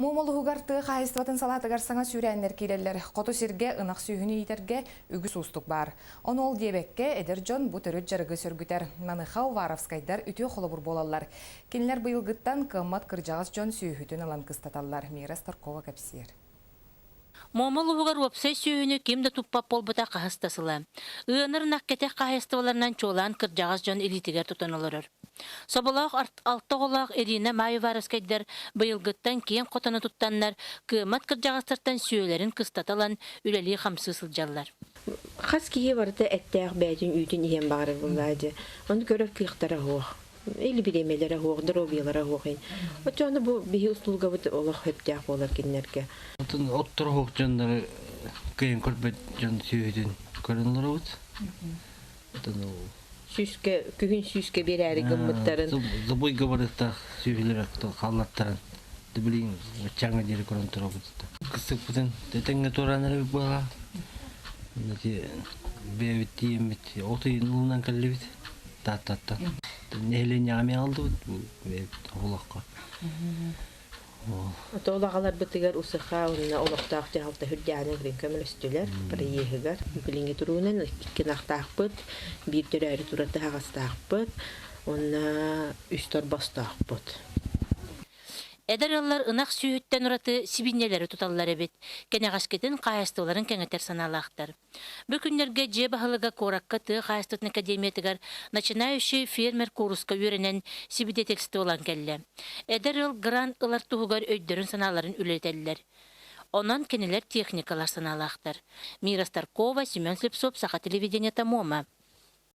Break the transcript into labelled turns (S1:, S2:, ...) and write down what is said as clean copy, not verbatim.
S1: Муома улууһугар тыа хаһаайыстыбатын салаатыгар саҥа сүүрээннэр киирэллэр. Хоту сиргэ ынах сүөһүнү иитэргэ үгүс уустук баар. Ону ол диэбэккэ, эдэр дьон бу төрүт дьарыгы сөргүтэр. Маныаха Уваровскайдар үтүө холобур буолаллар. Кинилэр быйылгыттан кыаммат кырдьаҕас дьон сүөһүтүн ылан кыстаталлар. Мира Старкова кэпсиир.
S2: Муома улууһугар уопсай сүөһүнү ким да туппат буолбута хаһыс да сыла. Ыанар ынах кэтэх хаһаайыстыбаларынан чуолаан кырдьаҕас дьон илиитигэр тутан олорор. Соболоох алта оҕолоох Ирина Маеваровскайдар быйылгыттан киэҥ хотону туттаннар, кыаммат кырдьаҕастартан сүөһүлэрин кыстата ылан үлэлии-хамсыы сылдьаллар.
S3: Хас киһи барыта эттээх бэйэтин үүтүн иһэн баҕарар буоллаа дьэ. Ону көрөр кыахтара суох. Или бириэмэлэрэ суох, доруобуйалара суох. Оччоҕуна бу биһи услугабыт олох сөптөөх буолар кинилэргэ.
S4: Отон оттор оһох дьоннору кыайан көрбөт дьон сүөһүтүн көрөн олоробут. Отон
S3: Сүүскэ, күһүн сүүскэ биэрээри гыммыттарын.
S4: Забойга барыктаах сүөһүлэр хааллаттаран билигин чаҥа диэри көрөн турабыт. Кыстыкпытын тэтэҥҥэ туораан эрэ буолаа. Бэйэбит тиийэммит от ыйын ылынан кэллибит. Тааттаттан. Нэһилиэнньэҕэ эмиэ аҕаллыбыт бэйэбит олоххо.
S3: Ото ол аҕаларбытыгар УСХ уонна олохтоох дьаһалта үрдээҕинэн кэлин көмөлөстүлэр проеһыгар. Билиҥҥи туругунан икки ынахтаахпыт, биир төрөөрү турар таһаҕастаахпыт уонна үс торбостоохпут.
S2: Эдэр ыаллар ынах сүөһүттэн ураты сибиинньэлэри туталлар эбит. Кэнэҕэскитин хаһаайыстыбаларын кэҥэтэр санаалаахтар. Бу күннэргэ дьиэ баһылыга куоракка тыа хаһаайыстыбатын академиятыгар начинающий фермер кууруска үөрэнэн сибидиэтэльство ылан кэллэ. Эдэр ыал грант ылар туһугар өйдөрүн-санааларын үлэлэтэллэр. Онон кинилэр техникалар санаалаахтар. Мира Старкова, Семен Слепцов, Саха телевидениета, Муома.